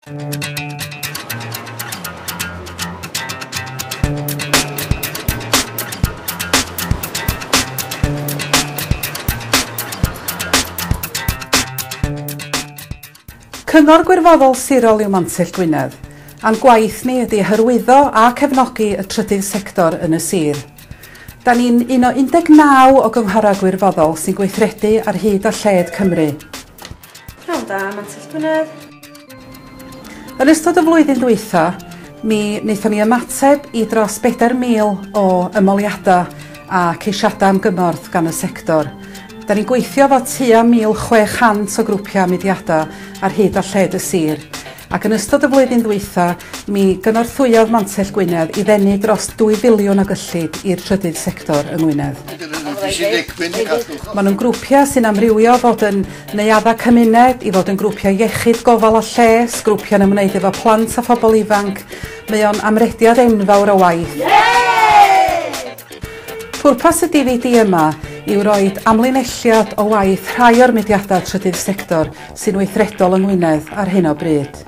Cyngor Gwirfoddol Sirol yw Mantell Gwynedd, a'n gwaith ni ydy hyrwyddo a cefnogi y trydydd sector yn y sir. Da ni'n un o 19 o gynghorau gwirfoddol sy'n gweithredu ar hyd a lled Cymru. Pnawn da, Mantell Gwynedd. Yn ystod y flwyddyn ddwytha, mi wnaethon ni ymateb i dros 4,000 o ymholiadau a ceisiadau am gymorth gan y sector. Da ni'n gweithio efo tua 1,600 o grwpiau a mudiadau ar hyd a lled y sir. Ac yn ystod y flwyddyn ddwytha, mi gynorthwyodd Mantell Gwynedd i ddenu dros 2 filiwn o gyllid i'r trydydd sector yng Ngwynedd. Maen nhw'n grwpiau sy'n amrywio fod yn neuaddau cymuned, i fod yn grwpiau iechyd, gofal a lles, grwpiau'n ymwneud efo plant a phobl ifanc. Mae o'n amrediad enfawr o waith. Pwrpas y DVD yma yw roid amlinelliad o waith rhai o'r mudiadau trydydd sector sy'n weithredol yng Ngwynedd ar hyn o bryd.